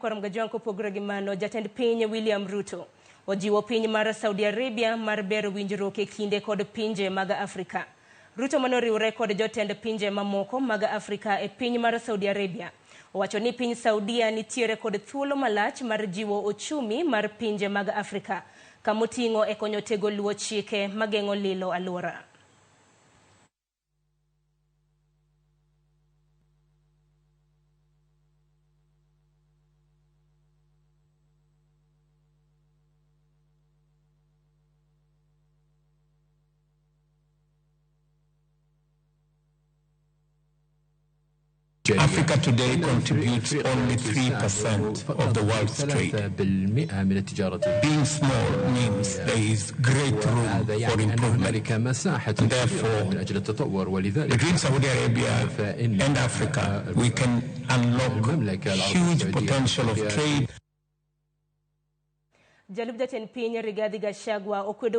Kwarom Gajwang' kopogore gi mano, jatend piny William Ruto ojiwo piny mar Saudi Arabia mar bero winjruok e kinde kod pinje mag Afrika. Ruto manoriwre kod jotend pinje mamoko mag Afrika e piny mar Saudi Arabia owacho ni piny Saudia nitiere kod thuolo malach mar jiwo ochumi mar pinje mag Afrika kamoting'o e konyo tego luwo chike mageng'o lilo alwora. Africa today contributes only 3% of the world's trade. 3% من التجارة. Being small means there is great room هذا for يعني أن improvement. هنالك مساحة And therefore, من أجل التطور، ولذلك Between Saudi Arabia فإن and Africa, we can unlock المملكة العربية huge السعودية potential of trade. Jalup jatend piny Rigathi Gachagua okwedo